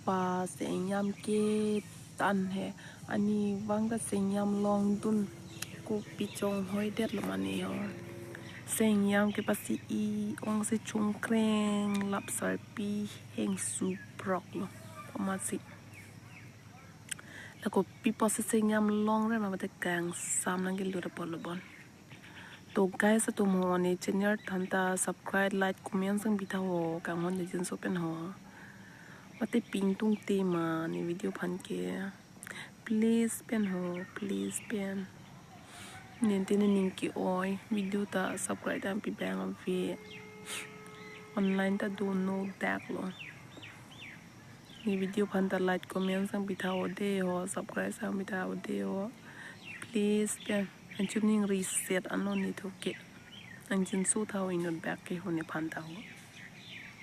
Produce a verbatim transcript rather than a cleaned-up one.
Pa sengyam ke tan he, ani bang ta sengyam longdun, kopi chonghoi det lo mane ho. Sengyam ke pasi i ong si chungkreng lap sarpi heng suprok lo. Pamasi. La kopi pusi sengyam longre ma mate kangsam nangkelut apot lo bon. To guys atum ho, ne channel aphan ta subscribe, like, comment sang pitha ho, kanghon jejinso pen ho. Mate ping tungte ma ne video aphan ke. Please pen ho, please pen. Nente ne ning ke-oi, video ta subscribe dam pi bang ave. Online ta dono dak lo. Ne video aphan ta like, comment sang pitha ho de ho, subscribe sang pitha ho de ho. Please pen. Anchum ning reset ano ne thoke. Angjinso tha ho inut bak ke ho nephan ta ho.